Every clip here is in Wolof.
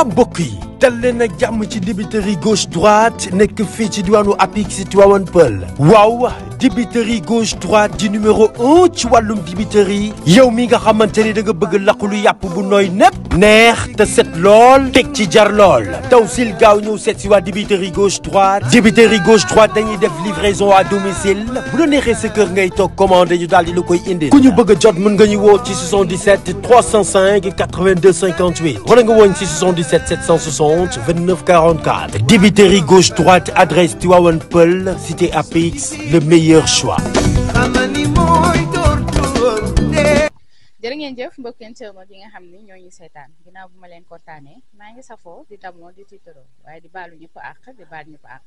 mbokk yi dal leen ak jàmm ci dibiteri gauche droite nekk fii ci diwaanu Apix Tivaouane Peulh waaw dibiteri gauche droite di numéro 1 ci wàllum dibiteri yow mi nga xamante ni da nga bëgg laqulu yàpp bu nooy nepp neex te set lool teg ci jar lool taw sil gaaw ñëw seet si waa dibiteri gauche droite dañuy def livraison à domicile bu la neexee sa kër ngay toog commandé ñu daal di la koy indi ku ñu bëgg a jot mën nga ñu woo ci 77 305 82 58 wala nga woon ci 77 760 29 44 dibiteri gauche droite adresse Tivaouane Peulh cité Apix le meilleur choix. jërë ngeen jëf mbokk internautes yi nga xam ni ñoo ñu seetaan ginnaaw bu ma leen kontaanee maa ngi safoo di damoo di tiitaroo waaye di baalu ñëpp àq di baal ñëpp àq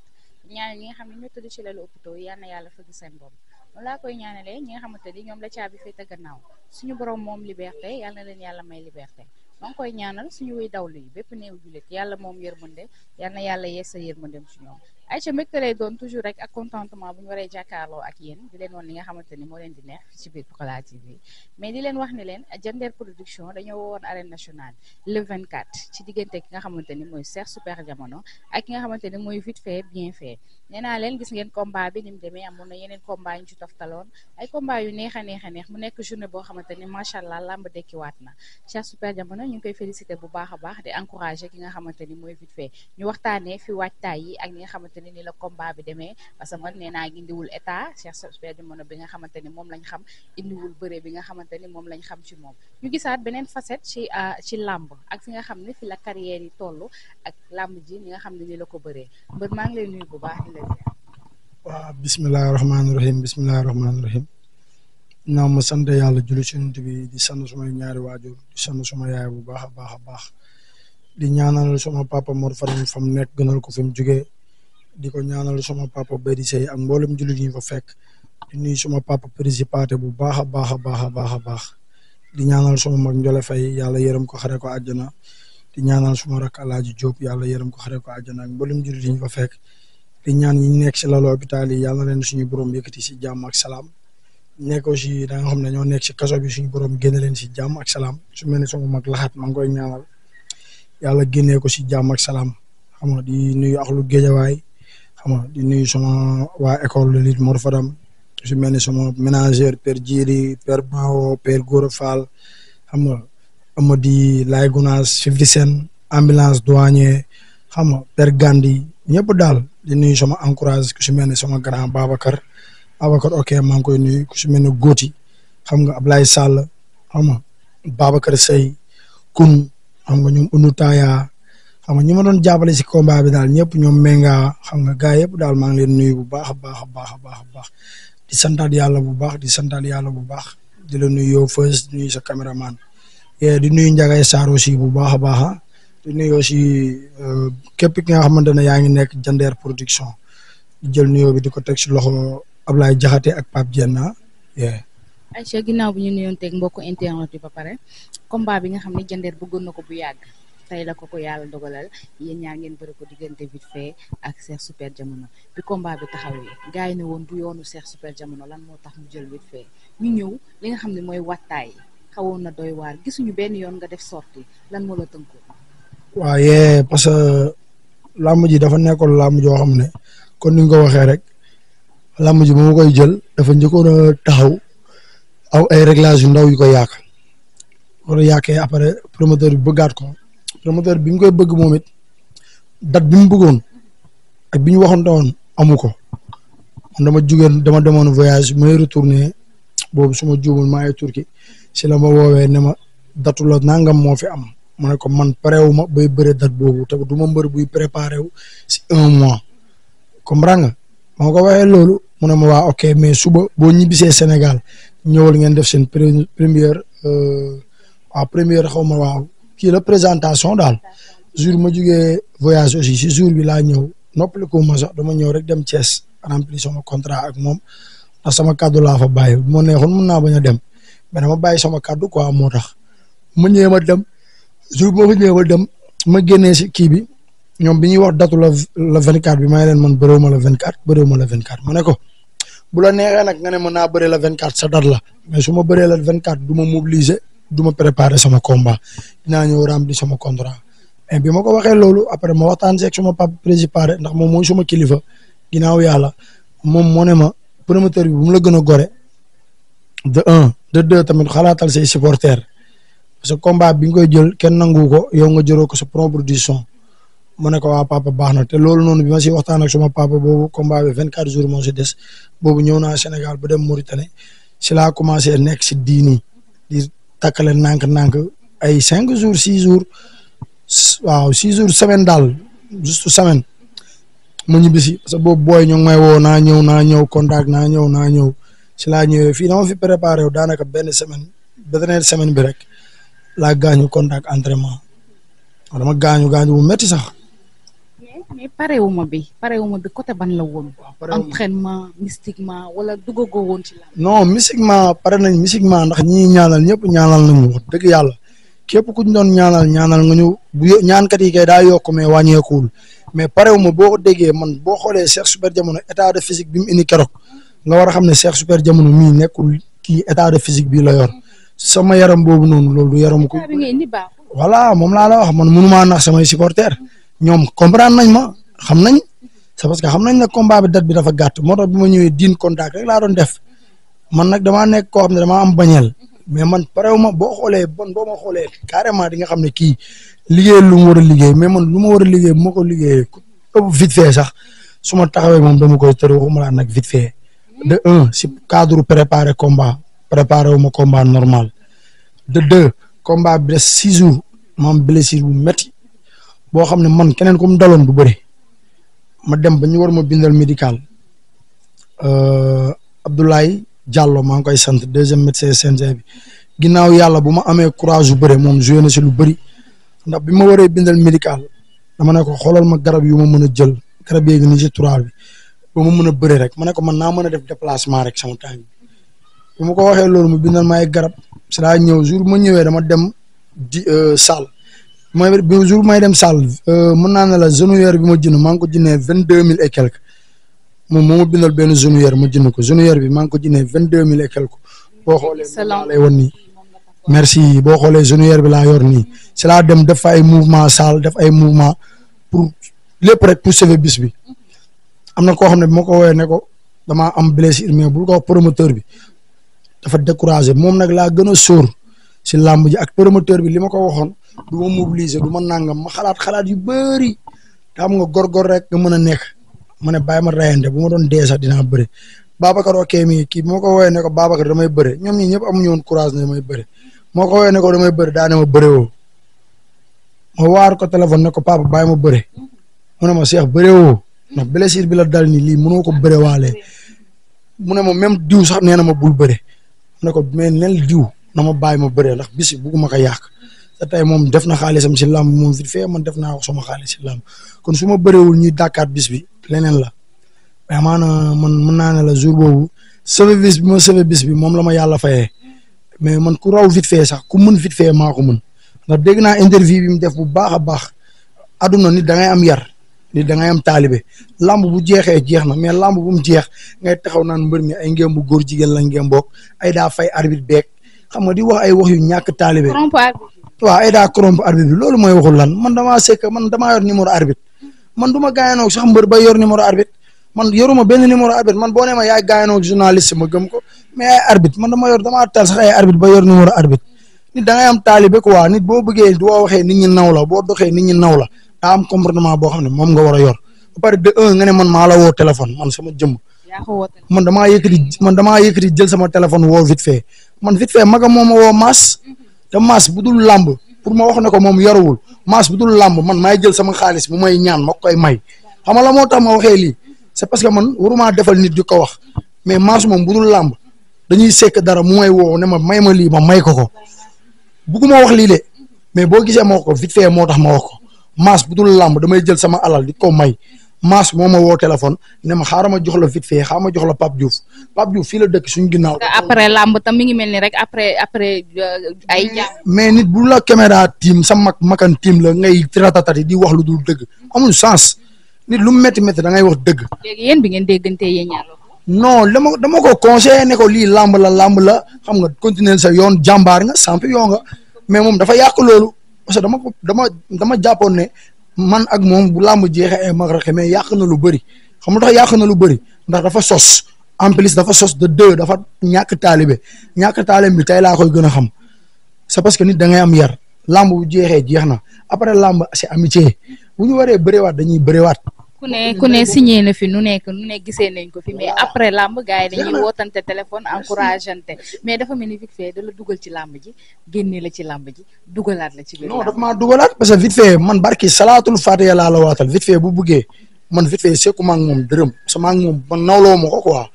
ñaan ñi nga xam ne ñoo tëdd ci lalu hôpitaux yi yal na yàlla fëgg seen bopp noonu laa koy ñaanalee ñi nga xamante ni ñoom la caabi féete gannaaw suñu borom moom liberté yal na leen yàlla may liberté maa ngi koy ñaanal suñu wuy dawlu yi bépp néew jullit yàlla moom yërmande yal na yàlla yeesa yërmandem ci ñoom Aïcha mbégte lay doon toujours rek ak contentement bu ñu waree jàkkaarloo ak yéen di leen woon li nga xamante ni moo leen di neex ci biir Pokola TV mais di leen wax ne leen Diender production dañoo wowoon arène nationale le 24 ci diggante ki nga xamante ni mooy Cheikh Super Diamono ak ki nga xamante ni mooy vite fait bien fait nee naa leen gis ngeen combat bi ni mu demee amoon na yeneen combat yu ñu ci toftaloon ay combat yu neex a neex mu nekk journée boo xamante ni macha allah lamb dekkiwaat na Cheikh Super Diamono ñu ngi koy féliciter bu baax a baax di encourager ki nga xamante ni mooy vite fait ñu waxtaanee fi waajtaay yi ak ñi nga xamante ni la combat bi demee parce que man nee naa indiwul état Cheikh Super Diamono bi nga xamante ni moom lañ xam indiwul bëre bi nga xamante ni moom lañ xam ci moom ñu gisaat beneen facette ci làmb ak fi nga xam ne fi la carrière yi toll ak làmb ji ñi nga xam ne ni la ko bëree mbër maa ngi lay nuyu bu baax di la waaw bismillahi rahmaani rahim naa ma sant yàlla julli ci Yonent bi di sant suma ñaari waajur di sant suma yaay bu baax a baax di ñaanal suma papa Mor Fadam fa mu nekk gënal ko fi mu jógee di ko ñaanal suma papa Bédi Sey ak mboolem jullit yi fa fekk di nuyu suma papa Présipaté bu baax a baax di ñaanal suma mag Njole Fay yàlla yërëm ko xare ko àjjana di ñaanal suma rak Alaaji Jóob yàlla yërëm ko xare ko àjjana ak mboolem jullit yi fa fekk di ñaan ñi nekk si lalu hôpital yi yàlla leen suñu borom yëkkati si jàmm ak salaam nekk aussi da nga xam ne ñoo nekk si kaso bi suñu borom génne leen si jàmm ak salaam su mel ne suma mag laxaat maa ngi koy ñaanal yàlla génnee ko si jàmm ak salaam xam nga di nuyu axlu géejawaay xam nga di nuyu sama waa école de lutte Mor Fadam su mel ne sama ménageur père Djiri père Bao père Gora Fall xam nga Amady Lay Gounass 50 Cent ambulance douanier xam nga père Gandhi ñëpp daal di nuyu sama encourage ku su mel ne sama grand Babacar ok maa ngi koy nuyu ku su mel ne Goti xam nga Ablaye Sall xam nga Babacar Sey kun xam nga ñoom Unu Taya xam nga ñi ma doon jàppale si combat bi daal ñëpp ñoom menga xam nga gars yëpp daal maa ngi leen nuyu bu baax a baax di santaat yàlla bu baax di la nuyu yow first di nuyu sa caméraman di nuyu Ndiagay Sarr aussi bu baax a baax di nuyu aussi képp ki nga xamante ne yaa ngi nekk Diender production di jël nuyoo bi di ko teg si loxo Ablaye Jaxate ak Pape Dieng Aïcha ginnaaw bi ñu nuyoon teg mbokku internet yi ba pare combat bi nga xam ne Diender bëggoon na ko bu yàgg tey la ko yàlla dogalal yéen ñaar ngeen bëri ko diggante vite fait ak Cheikh Super Diamono bi combat bi taxawee gars yi ne woon du yoonu Cheikh Super Diamono lan moo tax mu jël vite fait ñu ñëw li nga xam ne mooy wattaay xawoon na doy waar gisuñu benn yoon nga def sortie lan moo la tënku. waaye parce que làmb ji dafa nekkoon làmb joo xam ne kon ni nga ko waxee rek làmb ji ba ma koy jël dafa njëkkoon a taxaw aw ay réglage yu ndaw yu ko yàq wala yàqee après promoteur bi bëggaat ko. promoteur bi mu koy bëgg moom it date bi mu bëggoon ak bi ñu waxoon woon amu ko man dama demoon voyage may retourné boobu su ma juumul maa ngi Turquie si la ma woowee ne ma datu la nangam moo fi am ma ne ko man pareewu ma bay bëre date boobu te du ma mbër buy préparé wu si 1 mois comprends nga ma ko waxee loolu mu ne ma waa ok mais suba boo ñibbisee Sénégal ñëwal ngeen def seen première xaw ma waaw. kii la présentation daal jour ma jugee voyage aussi si jour bi laa ñëw noppali ko ma sax dama ñëw rek dem Thiès rempli sama contrat ak moom ndax sama kaddu laa fa bàyyi bu ma neexoon mun naa bañ a dem mais dama bàyyi sama kaddu quoi moo tax ma ñëwee ma dem jour ma fa ñëwee ma dem ma génnee si kii bi ñoom bi ñuy wax datu la 24 bi may leen man bëréewuma la 24 ma ne ko bu la neexee nag nga ne mën naa bëree la 24 sa date la mais su ma bëree la 24 du ma mobiliser du ma préparer sama combat dinaa ñëw rempli sama contrat et bi ma ko waxee loolu après ma waxtaan seeg suma papa président ndax moom mooy suma kilifa ginnaaw yàlla moom moo ne ma promoteur bi bu mu la gën a gore de un de deux tamit xalaatal say supporters parce que combat bi nga koy jël kenn nangu ko yow nga jëroo ko sa propre décision mu ne ko waa papa baax na te loolu noonu bi ma si waxtaan ak suma papa boobu combat bi 24 jours moo si des boobu ñëw naa Sénégal ba dem Mauritanie si laa commencé nekk si diini di takkale nànk-nànk ay 5 jours 6 jours waaw 6 jours semaine daal juste semaine mu ñibbisi parce que boobu booy ñu ngi may woo naa ñëw contact naa ñëw si laa ñëwee fii dama fi préparé wu daanaka benn semaine dernière semaine bi rek laa gaañu contact entraînement dama gaañu bu métti sax. mais parewuma bi côté ban la woon. entraînement mystiquement wala duggagoo woon ci la. non mystiquement pare nañ mystiquement ndax ñi ñaanal ñëpp ñaanal nañu wax dëgg yàlla képp ku ñu doon ñaanal nga ñu bu ñaankat yi kay daa yokk mais wàññeekuwul mais parewuma boo ko déggee man boo xoolee Cheikh Super Diamono état de physique bi mu indi keroog nga war a xam ne Cheikh Super Diamono mii nekkul kii état de physique bii la yor sama yaram boobu noonu loolu du yaram ko. voilà moom laa la wax man mënumaa nax samay supporters ñoom comprendre nañ ma xam nañ c'est parce que xam nañ ne combat bi date bi dafa gàtt moo tax bi ma ñëwee diin contact rek laa doon def man nag damaa nekk koo xam ne damaa am bañeel mais man parew ma boo xoolee boo ma xoolee carrément di nga xam ne kii liggéey lu mu war a liggéey mais man lu ma war a liggéey bu ma ko liggéeyee ëpp vite fait sax su ma taxawee moom dama koy tër waxuma laa nag vite fait de un si cadre préparé wu ma combat normal de deux combat bi des 6 jours ma am blessure bu métti boo xam ne man keneen ku mu daloon du bëri ma dem ba ñu war ma bindal médical Abdoulaye Diallo maa ngi koy sant deuxième médecin CNG bi ginnaaw yàlla bu ma amee courage yu bëri moom joué na si lu bëri ndax bi ma waree bindal médical dama ne ko xoolal ma garab yu ma mën a jël garab yeegi ni si 3 bi ba ma mën a bëri rek ma ne ko man naa mën a def déplacement rek sama temps bi ma ko waxee loolu mu bindal ma ay garab si laa ñëw jour ma ñëwee dama dem di salle mooy jour may dem salle mën naa ne la genouillère bi ma jënd maa ngi ko jëndee 22000 et quelque moom moo ma bindal benn genouillère ma jënd ko genouillère bi maa ngi ko jëndee 22000 et quelque boo xoolee laa lay wan nii merci boo xoolee genouillère bi laa yor nii si laa dem def ay mouvement salle def ay mouvement pour lépp rek pour sauver bis bi am na koo xam ne bi ma ko woowee ne ko damaa am blessure mais bul ko wax promoteur bi dafa découragé moom nag laa gën a sóor si làmb ji ak promoteur bi li ma ko waxoon du ma mobiliser du ma nangam ma xalaat yu bëri te xam nga góor rek nga mën a nekk ma ne bàyyi ma rayante bu ma doon dee sax dinaa bëri Babacar ok mi kii bi ma ko woowee ne ko Babacar damay bëri ñoom ñi ñëpp amuñu woon courage ne damay bëri moo ko woowee ne ko damay bëri daa ne ma bëri woo ma waar ko téléphone ne ko papa bàyyi ma bëri mu ne ma Cheikh bëri woo ndax blessure bi la dal ni lii mënoo ko bëri waale mu ne ma même diw sax nee na ma bul bëri ne ko mais nel diw na ma bàyyi ma bëree ndax bisi bugguma ko yàq te tey moom def na xaalisam si làmb moom vite fait man def naa ko sama xaalis si làmb kon su ma bëreewul ñuy dàkkaat bis bi leneen la mais maanaam man mën naa ne la jour boobu sauvé bis bi ma sauvé bis bi moom la ma yàlla fayee mais man ku raw vite fait sax ku mën vite fait maa ko mën ndax dégg naa interview bi mu def bu baax a baax aduna nit da ngay am yar nit da ngay am taalibe lamb bu jeexee jeex na mais lamb bu mu jeex ngay taxaw naan mbër mi ay ngeen bu góor jigéen la ngeen bokk ay daa fay arbitre beeg xam nga di wax ay wax yu ñàkk taalibe waaw ay daa corrompre arbitre bi loolu mooy waxul lan man damaa sekk man damaa yor numéro arbitre man du ma gaayanoog sax mbër ba yor numéro arbitre man yoruma benn numéro arbitre man boo nee ma yaay gaayanoog journaliste ma gëm ko mais ay arbitre man damaa tal sax ay arbitre ba yor numéro arbitre nit da ngay am taalibe quoi nit boo bëggee boo waxee nit ñi naw la boo doxee nit ñi naw la daa am comportement boo xam ne moom nga war a yor ba pare de un nga ne man maa la woo téléphone man sama jëmm man damaa yëkkati jël sama téléphone woo vite fait man vite fait maga moom ma woo maas te maas bu dul làmb pour ma wax ne ko moom yorowul maas bu dul làmb man maay jël sama xaalis bu may ñaan ma koy may xam nga la moo tax ma waxee lii c'est parce que man waruma defal nit di ko wax mais maas moom bu dul làmb dañuy sekk dara mu may woo ne ma may ma lii ma may ko bugguma wax lii de mais boo gisee ma wax ko vite fait moo tax ma wax ko maas bu dul làmb damay jël sama alal di ko may maas moo ma woo téléphone ne ma xaaral ma jox la vite fait xaaral ma jox la Pape Diouf fii la dëkk suñu ginnaaw. après làmb tam mi ngi mel ni rek après ay. mais nit bu la caméra tiim sa makan tiim la ngay ratatati di wax lu dul dëgg amul sens nit lu mu métti da ngay wax dëgg. léegi yéen bi ngeen déggante yéen ñaar non dama ko conseillé ne ko lii làmb la xam nga continuer sa yoon jàmbaar nga champion nga mais moom dafa yàq loolu parce que dama jàppoon ne man ak moom bu làmb jeexee ay mag rek mais yàq na lu bëri xam nga tax yàq na lu bëri ndax dafa sos en plus dafa sos de deux dafa ñàkk taalibe bi tey laa koy gën a xam c'est parce que nit da ngay am yar làmb bu jeexee jeex na après làmb c'est amitié bu ñu waree bëreewaat dañuy bëreewaat. ku ne signé na fi nu nekk gisee nañ ko fi mais après làmb gars yi dañuy wootante téléphone encourageante mais dafa mel ni vite fait da la dugal ci làmb ji génne la ci làmb ji dugalaat la ci biir. non dafa maa dugalaat parce que vite fait man barki salaatul fatiha laa la waatal vite fait bu buggee man vite fait sekkuma ak moom dërëm sama ak moom man nawloo ma ko quoi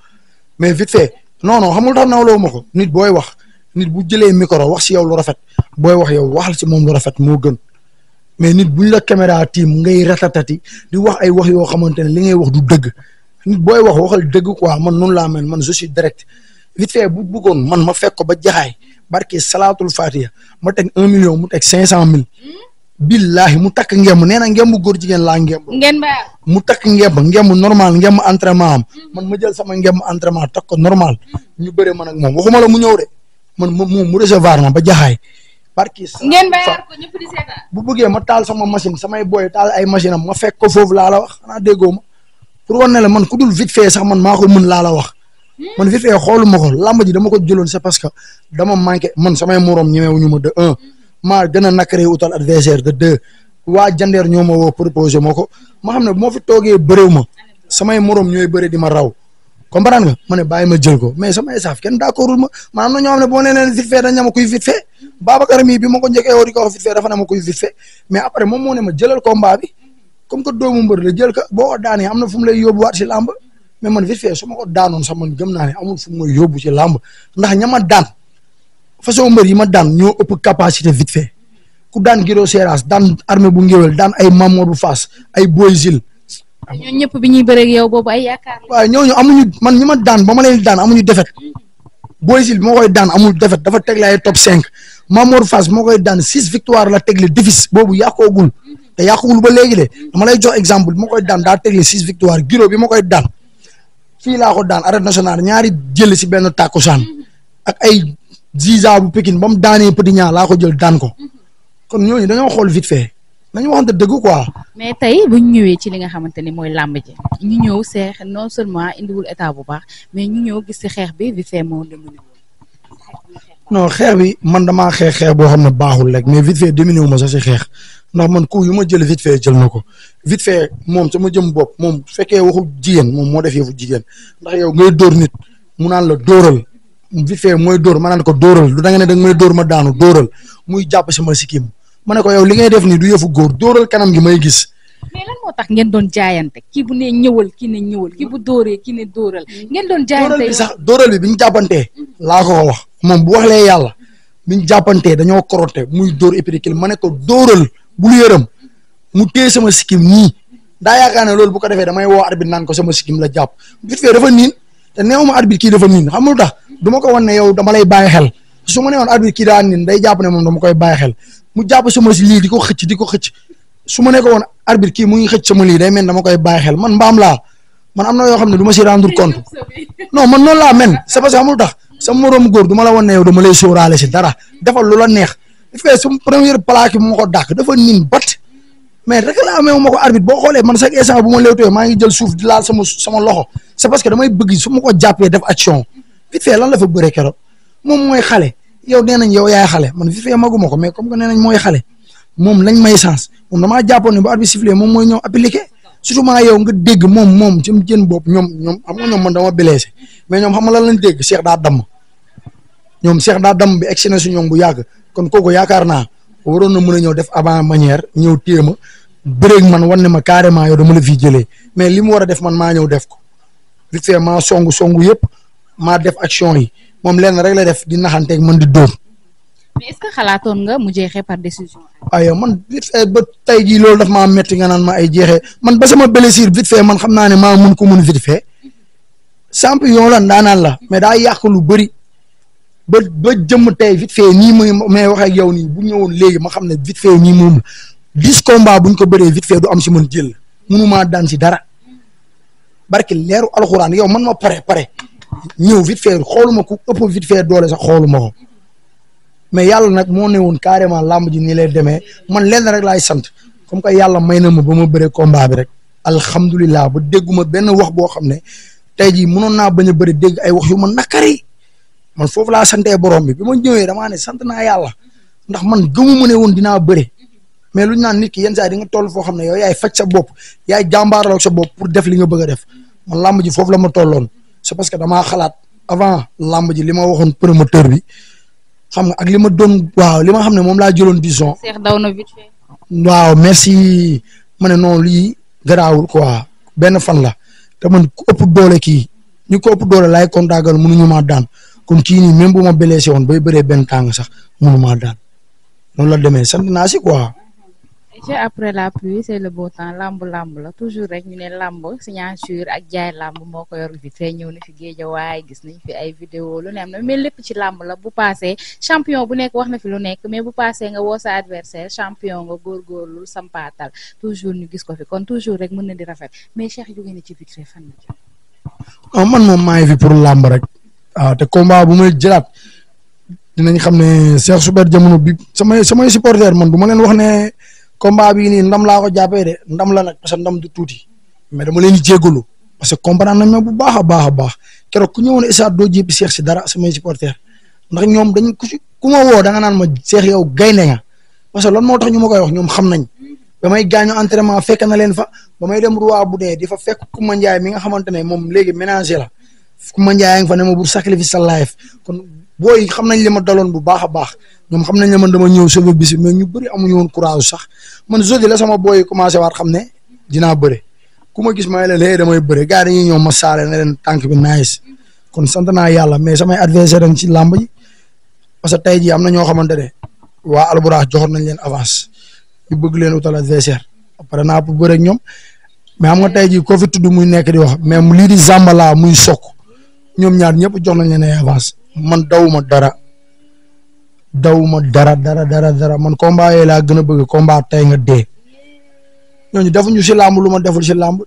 mais vite fait non xamul tax nawloo ma ko nit booy wax nit bu jëlee micro wax si yow lu rafet booy wax yow waxal si moom lu rafet moo gën. mais nit buñ la caméra tiim ngay ratatati di wax ay wax yoo xamante ne li ngay wax du dëgg nit booy waxal dëgg quoi man noonu laa mel man je suis direct vite fait bu bëggoon man ma fekk ko ba jaxaay barke salaatul fatiha ma teg 1 million mu teg 500 000 billahi mu takk ngemb nee na ngemb góor jigéen laa ngemb mu takk ngemb normal ngemb entraînement am man ma jël sama ngemb entraînement takk ko normal ñu bëre man ak moom waxuma la mu ñëw de man moom mu recevoir ma ba jaxaay ngeen bayaat ko ñëpp di seetaan bu bëggee ma taal sama machine samay boy taal ay machine am ma fekk ko foofu laa la wax xanaa déggoo ma pour wan ne la man ku dul vite fait sax man maa ko mën laa la wax man vite fait xooluma ko làmb ji dama ko jëloon c'est parce que dama manqué man samay morom ñemewuñu ma de 1 maa gën a nakkaree utal adversaire de 2 waa jandeer ñoo ma woo proposé ma ko ma xam ne bu ma fi toogee bëréew ma samay morom ñooy bëri di ma raw comprendre nga ma ne bàyyi ma jël ko mais samay saaf kenn d'accordul ma maanaam na ñoo xam ne boo nee leen vite fait dañ ñama kuy vite fait Babacar mii bi ma ko njëkkee woo di ko wax vite fait dafa ne ma kuy vite fait mais après moom moo ne ma jëlal combat bi comme que doomu mbër la jël ko boo ko daanee am na fu mu lay yóbbuwaat si làmb mais man vite fait su ma ko daanoon sax man gëm naa ne amul fu mu may yóbbu ci làmb ndax ñama daan façon mbër yi ma daan ñoo ëpp capacité vite fait ku daan Giro Seras daan armée bu ngéwél daan ay Mamadou Fass ay Boy Zil ñooñu ñëpp bi ñuy bëreeg yow boobu ay yaakaar la. waaw ñooñu amuñu man ñi ma daan ba ma leen daan amuñu defet Boy Zil bi moo koy daan amul defet dafa tegle ay top 5 Mamadou Fass moo koy daan 6 victoire la tegle déficit boobu yàqoogul te yàqoogul ba léegi de dama lay jox exemple bi ma koy daan daa tegle 6 victoire Giro bi ma koy daan fii laa ko daan arène nationale ñaari jël si benn takkusaan ak ay Ziza bu Pikine ba mu daanee Petit Niang laa ko jël daan ko kon ñooñu dañoo xool vite fait nañu waxante dëgg quoi. mais tey bu ñu ñëwee ci li nga xamante ni mooy làmb ji ñu ñëw seex non seulement indiwul état bu baax mais ñu ñëw gis ci xeex bi vite fait moo dominé non xeex bi man damaa xeex boo xam ne baaxul rek mais vite fait dominé wu ma sax si xeex ndax man ku yu ma jël vite fait jël na ko vite fait moom sama jëm bopp moom su fekkee waxu jigéen moom moo def yëfu jigéen ndax yow ngay dóor nit mu naan la dóoral vite fait mooy dóor ma naan ko dóoral lu da nga ne da nga may dóor ma daanu dóoral muy jàpp sama sikkim ma ne ko yow li ngay def nii du yëfu góor dóoral kanam gi may gis. mais lan moo tax ngeen doon jaayante kii bu ne ñëwal kii ne ñëwal kii bu dóoree kii ne dóoral ngeen doon jaayante. dóoral bi bi ñu jàppantee laa ko wax moom bu waxlee yàlla bi ñu jàppantee dañoo korote muy dóor épicule ma ne ko dóoral bul yërëm mu téye sama sikkim nii daa yaakaar ne loolu bu ko defee damay woo arbitre naan ko sama sikkim la jàpp vite fait dafa niin te neew ma arbitre kii dafa niin xam nga lu tax du ma ko wan ne yow dama lay bàyyi xel su ma nee woon arbitre kii daa niin day jàpp ne moom dama koy bàyyi xel mu jàpp sama si lii di ko xëcc su ma ne ko woon arbitre kii mu ngi xëcc sama lii day mel dama koy bàyyi xel man mbaam laa man am na yoo xam ne du ma si rendre compte non man noonu laa men c'est parce que xamul tax sa moroom góor du ma la wan ne yow dama lay sóoraale si dara defal lu la neex il fait su première plaque bi ma ko dàq dafa niin bat mais réclamé wu ma ko arbitre boo xoolee man chaque instant bu ma léewtoo maa ngi jël suuf di laal sama loxo c'est parce que damay bëgg su ma ko jàppee def action vite fait lan la fa bëree keroog moom mooy xale yow nee nañ yow yaay xale man vite fait maguma ko mais comme que nee nañ mooy xale moom lañ may sens moom damaa jàppoon ne bu arbitre sifflé moom mooy ñëw appliqué surtout maa yow nga dégg moom ci jën bopp ñoom xam nga ñoom man dama blessé mais ñoom xam nga lan lañ dégg Cheikh daa damm ñoom Cheikh daa damm bi egsi na si ñoom bu yàgg kon kooku yaakaar naa waroon na mën a ñëw def avant manière ñëw téye ma bëreeg man wan ne ma carrément yow dama la fi jëlee mais li mu war a def man maa ñëw def ko vite fait maa songu yëpp maa def action yi moom lenn rek la def di naxanteeg man di dóor. mais est-ce que xalaatoon nga mu jeexee par décision. aywa man vite fait ba tey jii loolu daf maa metti nga naan ma ay jeexee man ba sama blessure vite fait man xam naa ne maa mun ko mun vite fait champion la ndaanaan la mais daa yàq lu bëri ba jëmm tey vite fait nii may wax ak yow nii bu ñëwoon léegi ma xam ne vite fait nii moom 10 combats buñ ko bëree vite fait du am si man jël mënumaa daan si dara barki leeru alxuraan yow man ma pare ñëw vite fait xooluma ku ëpp vite fait doole sax xooluma ko mais yàlla nag moo ne woon carrément làmb ji nii lay demee man lenn rek laay sant comme que yàlla may na ma ba ma bëree combat bi rek alhamdulilah ba dégguma benn wax boo xam ne tey jii mënoon naa bañ a bëri dégg ay wax yu ma nakari man foofu laa santee borom bi ma ñëwee damaa ne sant naa yàlla ndax man gëmuma ne woon dinaa bëre mais lu ñu naan nit ki yenn saa di nga toll foo xam ne yow yaay faj sa bopp yaay jàmbaarloo sa bopp pour def li nga bëgg a def man làmb ji foofu la ma tolloon c'est parce que damaa xalaat avant làmb ji li ma waxoon promoteur bi xam nga ak li ma doon waaw li ma xam ne moom laa jëloon disons. Cheikh daw na vite fait. waaw merci ma ne non lii garaawul quoi benn fan la te man ku ëpp doole kii ñu ko ëpp doole laay kontaagal mënuñu maa daan kon kii nii même bu ma blessé woon bay bëree benn tàng sax mënu maa daan noonu la demee sant naa si quoi. et après la pluie c'est le beau temps lamb la toujours rek ñu ne lamb signature ak jaay lamb moo ko yor vite fait ñëw na fi Géejawaay gis nañ fi ay vidéo lu ne am na mais lépp ci lamb la bu passé champion bu nekk wax na fi lu nekk mais bu passé nga woo sa adversaire champion nga góorgóorlu sampaatal toujours ñu gis ko fi kon toujours rek mën na di rafet mais Cheikh jóge na ci vite fait fan la man moom maa ngi fi pour lamb rek waaw te combat bu may jëlaat dinañ xam ne Cheikh Super Diamono bi samay supporter man du ma leen wax ne combat bii nii ndam laa ko jàppee de ndam la nag parce que ndam du tuuti mais dama leen di jégalu parce que comprendre nañ ma bu baax a baax keroog ku ñëwoon stade doo jéppi Cheikh si dara samay supporter ndax ñoom dañ ku ma woo da nga naan ma Cheikh yow gaynde nga parce que lan moo tax ñu ma koy wax ñoom xam nañ ba may gaañu entraînement fekk na leen fa ba may dem roi bu dee di fa fekk Kouma Ndiaye mi nga xamante ne moom léegi ménager la Kouma Ndiaye nga fa ne ma bu sacrifice sa life kon booy xam nañ li ma daloon bu baax a baax ñoom xam nañ ne man dama ñëw sauver bis mais ñu bëri amuñu woon courage sax man jeudi la sama booy commencé waat xam ne dinaa bëre ku ma gis may la léegi damay bëre gars dañuy ñëw ma saale ne leen tànk bi nice kon sant naa yàlla mais samay adversaire am ci làmb ji parce que tey jii am na ñoo xamante ne waa Alburax joxoon nañ leen avance ñu bëgg leen utal adversaire après naa pour bëre ak ñoom mais xam nga tey jii koo fi tudd muy nekk di wax mais lii di Zambala muy Sokk ñoom ñaar ñëpp jox nañ leen ay avance man dawuma dara man combat yooyu laa gën a bëgg combat tey nga dee ñooñu defuñu si làmb lu ma deful si làmb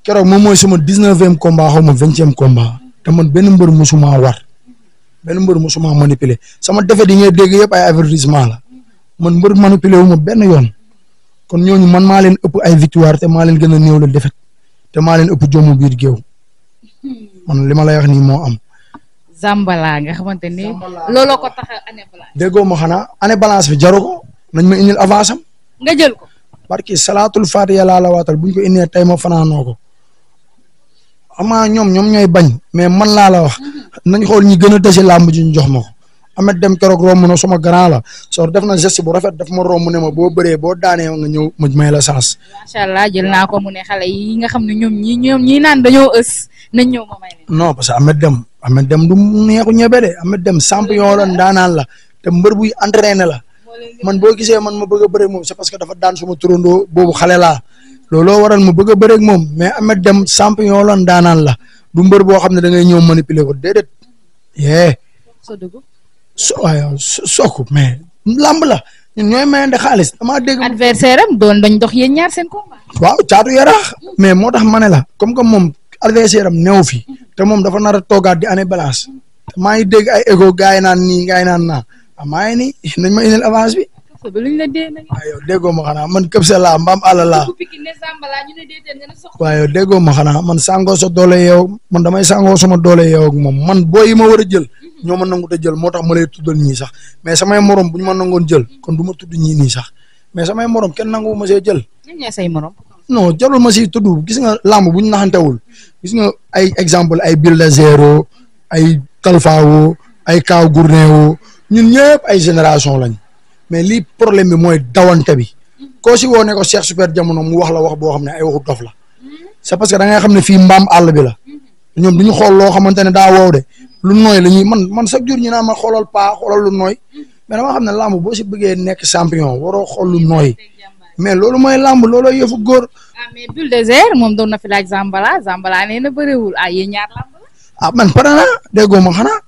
keroog moom mooy sama 19e combat xaw ma 20e combat te man benn mbër musuma war benn mbër musuma manipuler sama defet yi ngay dégg yëpp ay avertissement la man mbër manipuler wu ma benn yoon kon ñooñu man maa leen ëpp ay victoire te maa leen gën a néew la defet te maa leen ëpp jommu biir géew man li ma lay wax nii moo am. Zambala nga xamante ni looloo ko tax année balance. déggoo ma xanaa année balance bi jaru ko nañ ma indil avance am. nga jël ko. barki salaatul fatiha laa la waatal buñ ko indee tey ma fanaanoo ko amaa ñoom ñooy bañ mais man laa la wax nañ xool ñi gën a dese làmb ji ñu jox ma ko Amet Dem keroog romb na suma grand la soo def na geste bu rafet daf ma romb ne ma boo bëree boo daanee nga ñëw ma may la chance. macha allah jël naa ko mu ne xale yi nga xam ne ñoom ñii naan dañoo ës nañ ñëw ma may leen. non parce que Amet Dem du neexu ñebe de Amet Dem champion la ndaanaan la te mbër buy entraîné la man boo gisee man ma bëgg a bëre moom c'est parce que dafa daan suma turandoo boobu xale laa looloo waral ma bëgg a bëre ak moom mais Amet Dem champion la ndaanaan la du mbër boo xam ne da ngay ñëw manipuler ko déedéet yee. waaye Sokk mais lamb la ñun ñooy mayande xaalis damaa dégg. adversaire am dañ dox yéen ñaar seen combat. waaw Caatu Yaraax mais moo tax ma ne la comme que moom adversaire am neew fi te moom dafa nar a toogaat di année balance te maa ngi dégg ay égo gars yi naan nii gars yi naan naa maa ngi nii nañ ma indil avance bi. waaw yow déggoo ma xanaa man këp sa laa mbaam àll laa waaw yow déggoo ma xanaa man sangoo sa doole yow man damay sangoo sama doole yow ak moom man booy yi ma war a jël ñoo ma nangu te jël moo tax ma lay tuddal ñii sax mais samay morom bu ñu ma nangoon jël kon du ma tudd ñii nii sax mais samay morom kenn nangu ma see jël. ñan ñooy say morom. non jarul ma si tudd gis nga làmb bu ñu naxantewul gis nga ay exemple ay Bulldozer ay Talfawo ay Kaaw Gourdin ñun ñëpp ay génération lañ. mais lii problème bi mooy dawante bi koo si woo ne ko Cheikh Super Diamono mu wax la wax boo xam ne ay waxu dof la c'est parce que da ngay xam ne fii mbaam àll bi la ñoom du ñu xool loo xamante ne daa wow de lu nooy la ñuy man chaque jour ñu naan ma xoolal paa xoolal lu nooy mais dama xam ne làmb boo si bëggee nekk champion waroo xool lu nooy mais loolu mooy làmb looloo yëfu góor. mais Bulldozer moom doon na fi laaj Zambala nee na bëriwul yéen ñaar làmb la. man pare naa déggoo ma xanaa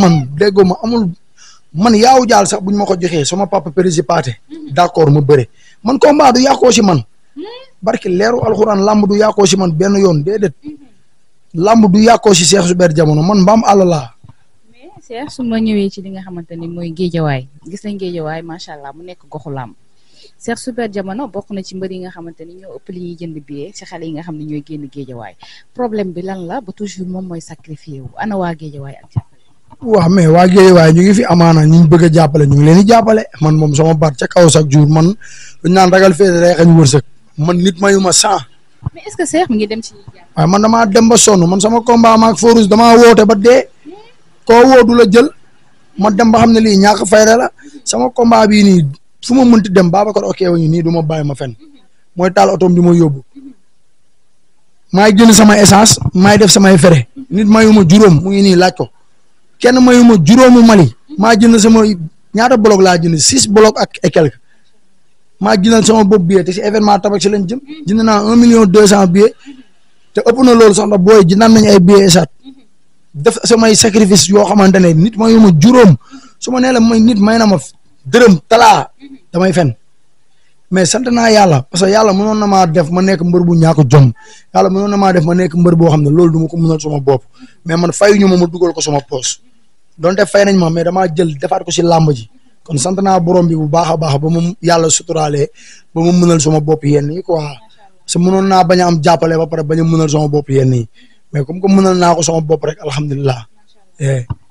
man déggoo ma amul. man yaaw jaal sax buñ ma ko joxee sama papa présipaté d'accord ma bëre man combat du yàqoo si man barki leeru alxuraan lamb du yàqoo si man benn yoon déedéet lamb du yàqoo si Cheikh Super Diamono man mbaam àll laa. mais Cheikh su ma ñëwee ci li nga xamante ni mooy géejawaay gis nañ géejawaay macha allah mu nekk goxu làmb Cheikh Super Diamono bokk na ci mbër yi nga xamante ni ñoo ëpp li ñuy jënd billet ci xale yi nga xam ne ñooy génn géejawaay problème bi lan la ba toujours moom mooy sacrifié wu ana waa géejawaay ak jàppale. waaw mais waa géejawaay ñu ngi fi amaana ñu bëgg a jàppale ñu ngi leen di jàppale man moom sama baat ca kaw chaque jour man luñ naan ragal féete day xañ wërsëg man nit mayuma 100. mais est-ce que Cheikh mi ngi dem ci. waaye man damaa dem ba sonn man sama combat maak Forus damaa woote ba dee koo woo du la jël ma dem ba xam ne lii ñàkk fayda la sama combat bii nii fu ma mënti dem Babacar ok wa ñu nii du ma bàyyi ma fen mooy taal otoom di ma yóbbu maay jënd sama essence maay def samay fere nit mayuma juróom mu ngi nii laaj ko kenn mayuma juróomu Mali maa jënd sama ñaata bloc laa jënd 6 bloc ak et quelque maa jëndal sama bopp billet te si événement tabax si lañ jëm jënd naa 1.200.000 billets te ëpp na loolu sax ndax booy jëndaan nañ ay billets esat def samay sacrifice yoo xamante ne nit mayuma juróom su ma nee la may nit may na ma dërëm talaa damay fen mais sant naa yàlla parce que yàlla mënoon na maa def ma nekk mbër bu ñàkk jom yàlla mënoon na maa def ma nekk mbër boo xam ne loolu du ma ko mënal sama bopp mais man fayuñu ma dugal ko sama poos donte fay nañ ma mais damaa jël defaat ko si làmb ji kon sant naa borom bi bu baax a baax ba mu yàlla suturaalee ba mu mënal sama bopp yenn yi quoi parce que mënoon naa bañ a am jàppale ba pare bañ a mënal sama bopp yenn yi mais comme que mënal naa ko sama bopp rek alhamdulilah.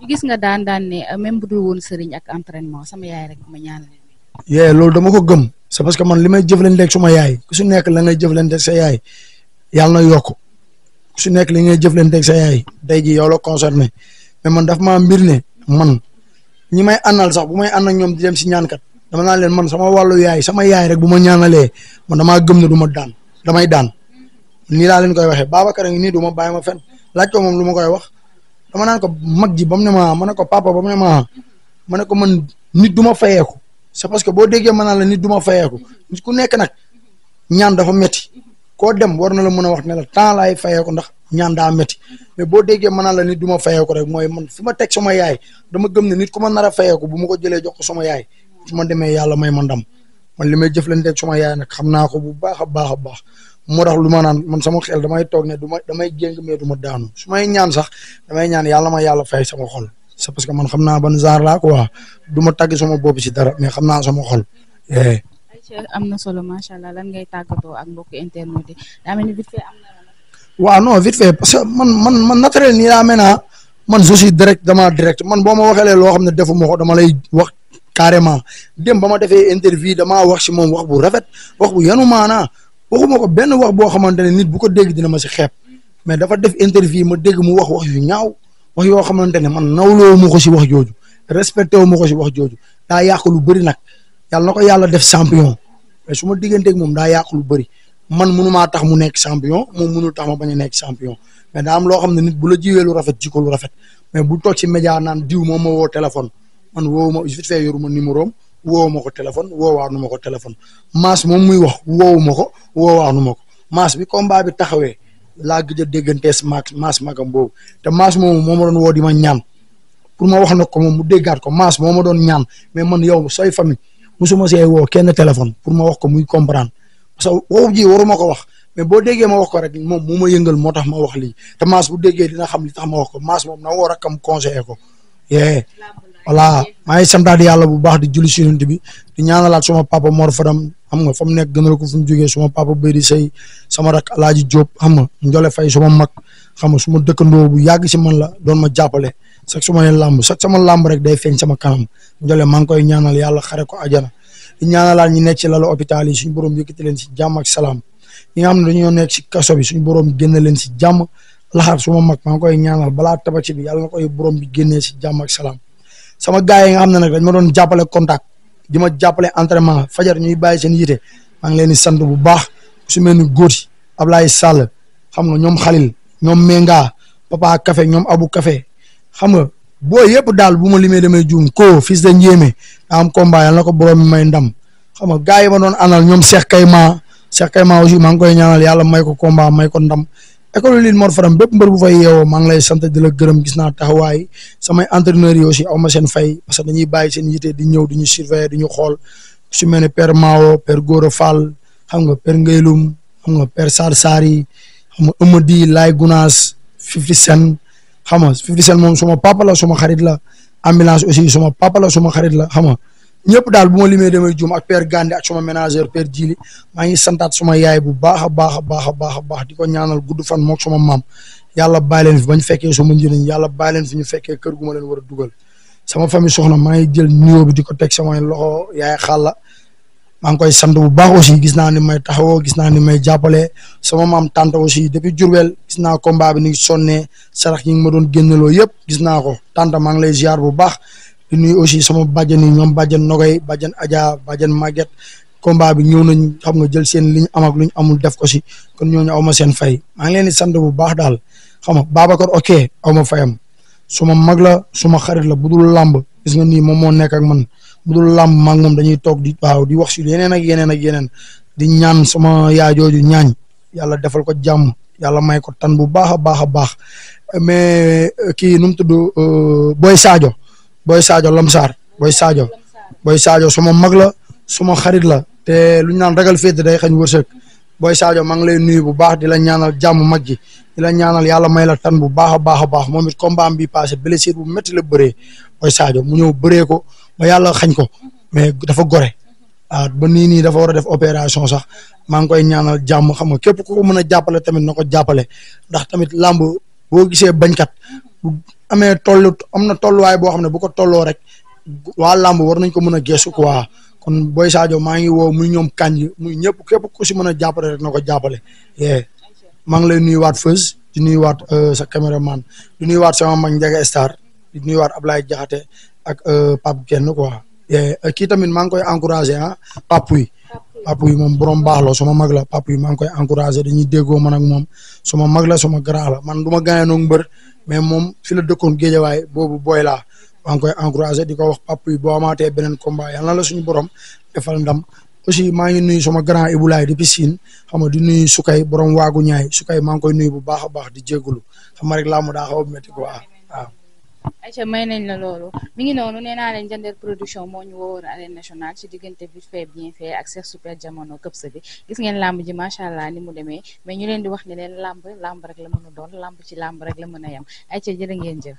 gis nga daan ne même bu dul woon sëriñ ak entraînement sama yaay rek ma ñaanal. loolu dama ko gëm c'est parce que man li may jëflanteeg suma yaay ku su nekk la ngay jëflanteeg sa yaay yàlla na yokk ku su nekk li ngay jëflanteeg sa yaay tey ji yow la concerné mais man daf maa mbir ne man ñi may àndal sax bu may ànd ak ñoom di dem si ñaankat dama naan leen man sama wàllu yaay sama yaay rek bu ma ñaanalee man damaa gëm ne du ma daan damay daan nii laa leen koy waxee Babacar a ngi nii du ma bàyyi ma fen laaj ko moom lu ma koy wax dama naan ko mag ji ba mu ne ma ne ko papa ba mu ne ma ne ko man nit du ma fayeeku c'est parce que boo déggee ma naan la nit du ma fayeeku nit ku nekk nag ñaan dafa metti koo dem war na la mën a wax ne la temps laay fayeeku ndax ñaan daa metti mais boo déggee ma naan la nit du ma fayeeku rek mooy man fi ma teg sama yaay dama gëm ne nit ku ma nar a fayeeku bu ma ko jëlee jox ko sama yaay su ma demee yàlla may ma ndam man li may jëflanteeg sama yaay nag xam naa ko bu baax a baax a baax moo tax lu ma naan man sama xel damay toog ne damay jéng mais du ma daanu su may ñaan sax damay ñaan yàlla ma yàlla fay sama xol c'est parce que man xam naa ban genre laa quoi du ma tàgg sama bopp si dara mais xam naa sama xol. am na solo macha allah lan ngay tàggatoo ak mbokku internet yi daa mel ni vite fait am na la. waaw non vite fait parce que man naturel nii laa mel naa man je suis direct man boo ma waxee loo xam ne defuma ko dama lay wax carrément dem ba ma defee interview damaa wax si moom wax bu rafet wax bu yanu maanaa waxuma ko benn wax boo xamante ne nit bu ko dégg dina ma si xeeb mais dafa def interview ma dégg mu wax yu ñaaw wax yoo xamante ne man nawloo ma ko si wax jooju respecté wu ma ko si wax jooju daa yàq lu bëri nag yàlla na ko yàlla def champion mais su ma digganteeg moom daa yàq lu bëri man mënumaa tax mu nekk champion moom mënul tax ma bañ a nekk champion mais daa am loo xam ne nit bu la jiwee lu rafet jikko lu rafet mais bu toog ci média naan diw moom ma woo téléphone man woowu ma vite fait yoruma numéro am woowu ma ko téléphone woowaanu ma ko téléphone maas moom muy wax woowu ma ko woowaanu ma ko maas bi combat bi taxawee laa gëj a déggantees maas magam boobu te maas moomu moo ma doon woo di ma ñaan pour ma wax na ko moom mu déggaat ko maas moo ma doon ñaan mais man yow sooy famille musuma see woo kenn téléphone pour ma wax ko muy comprendre parce que wow ji waruma ko wax mais boo déggee ma wax ko rek moom mu ma yëngal moo tax ma wax lii te maas bu déggee dina xam li tax ma wax ko maas moom na woo rakkam conseillé ko voilà maa ngi santaat yàlla bu baax di julli si Yonent bi di ñaanalaat suma papa Mor Fadam xam nga fa mu nekk gënal ko fu mu jógee suma papa Béri Sey sama rak Alaaji Diop xam nga Njole Fay suma mag xam nga suma dëkkandoo bu yàgg si man la doon ma jàppale sax suma ne làmb sax sama làmb rek day feeñ sama kanam Njole maa ngi koy ñaanal yàlla xare ko ajana di ñaanalaat ñi nekk ci lalu hôpital yi suñu borom yëkkati leen si jàmm ak salaam ñi nga xam ne dañoo nekk si kaso bi suñu borom génne leen si jàmm laxaar suma mag maa ngi koy ñaanal balaa tabaski bi yàlla na koy borom bi génnee si jàmm ak salaam sama gars yi nga xam ne nag dañ ma doon jàppale contact di ma jàppale entraînement fajar ñuy bàyyi seen yite maa ngi leen di sant bu baax su mel ni Góoti Ablaye Sall xam nga ñoom Khalil ñoom Menga Papa Café ñoom Abu Café xam nga boo yëpp daal bu ma limee damay juum ko fils de Ndiémé am combat yàlla na ko borom mi may ndam xam nga gars yi ma doon àndal ñoom Cheikh Kayma aussi maa ngi koy ñaanal yàlla may ko combat may ko ndam école Lille Mor Fadam bépp mbër bu fay yeewoo maa ngi lay sant di la gërëm gis naa taxawaay samay entraîneurs yi aussi aw ma seen fay parce que dañuy bàyyi seen yite di ñëw di ñu surveiller di ñu xool su mel ne père Mao père Gora Fall xam nga père Ngaylum xam nga père Sar Sari xam nga Amady Laay Gunaas 50 Cent xam nga 50 Cent moom suma papa la suma xarit la ambulance aussi suma papa la suma xarit la xam nga ñëpp daal bu ma limee damay juum ak père Gandhi ak suma ménageur père Djili maa ngi santaat suma yaay bu baax a baax a baax a baax a baax di ko ñaanal gudd fan mook suma maam yàlla bàyyi leen fi bañ fekkee suma njëriñ yàlla bàyyi leen fi ñu fekkee kër gu ma leen war a dugal sama famille soxna maa ngi jël nuyoo bi di ko teg samay loxo yaay xàlla maa ngi koy sant bu baax aussi gis naa ni may taxawoo gis naa ni may jàppale sama maam tante aussi depuis Diourbel gis naa combat bi ni sonnee sarax yi nga ma doon génneloo yëpp gis naa ko tante maa ngi lay ziar bu baax di nuyu aussi sama bàjjen yi ñoom bàjjen Nogay bàjjen Adja bàjjen Maguette combat bi ñëw nañ xam nga jël seen li ñu am ak lu ñu amul def ko si kon ñooñu aw ma seen fay maa ngi leen di sant bu baax daal xam nga Babacar ok aw ma fayam suma mag la suma xarit la budul làmb gis nga nii moom moo nekk ak man budul làmb maa ngi moom dañuy toog di waaw di wax si yeneen ak yeneen ak yeneen di ñaan sama yaay jooju ñaañ yàlla defal ko jàmm yàlla may ko tan bu baax a baax a baax mais kii nu mu tudd Boy Sadio Lamsaar Boy Sadio suma mag la suma xarit la te lu ñu naan ragal féete day xañ wërsëg Boy Sadio maa ngi lay nuyu bu baax di la ñaanal jàmm mag ji di la ñaanal yàlla may la tan bu baax a baax a baax moom it combat bi passé blessure bu métti la bëree Boy Sadio mu ñëw bëree ko ba yàlla xañ ko mais dafa gore waaw ba nii dafa war a def opération sax maa ngi koy ñaanal jàmm xam nga képp ku ko mën a jàppale tamit na ko jàppale ndax tamit làmb boo gisee bañkat bu amee am na tolluwaay boo xam ne bu ko tolloo rek waa làmb war nañ ko mën a geesu quoi kon Boy Sadio maa ngi woo muy ñoom kanj muy ñëpp képp ku si mën a jàppale rek na ko jàppale maa ngi lay nuyuwaat Feuz di nuyuwaat sa caméraman di nuyuwaat sama mag Ndiaga Star di nuyuwaat Ablaye Diakhaté ak Pape Kenn quoi kii tamit maa ngi koy encouragé Pape yi moom borom baax la sama mag la Pape yi maa ngi koy encouragé dañuy déggoo man ak moom sama mag la sama grand la man du ma gaañoo mbër mais moom fi la dëkkoon géejawaay boobu booy laa maa ngi koy encouragé di ko wax Pape yi boo amaatee beneen combat yàlla na la suñu borom defal ndam aussi maa ngi nuyu sama grand Ibulaay di piscine xam nga di nuyu Sukay borom waagu ñaay Sukay maa ngi koy nuyu bu baax a baax di jégalu xam nga rek laa mu daa xaw a métti quoi waaw. Aïcha may nañ la loolu mi ngi noonu nee naa leen Diender production moo ñu woowoon arène nationale ci diggante vite fait bien fait ak Cheikh Super Jamono këpsa bi gis ngeen làmb ji macha allah ni mu demee mais ñu leen di wax ne leen làmb rek la mën a doon làmb ci làmb rek la mën a yem Aïcha jërë ngeen jëf.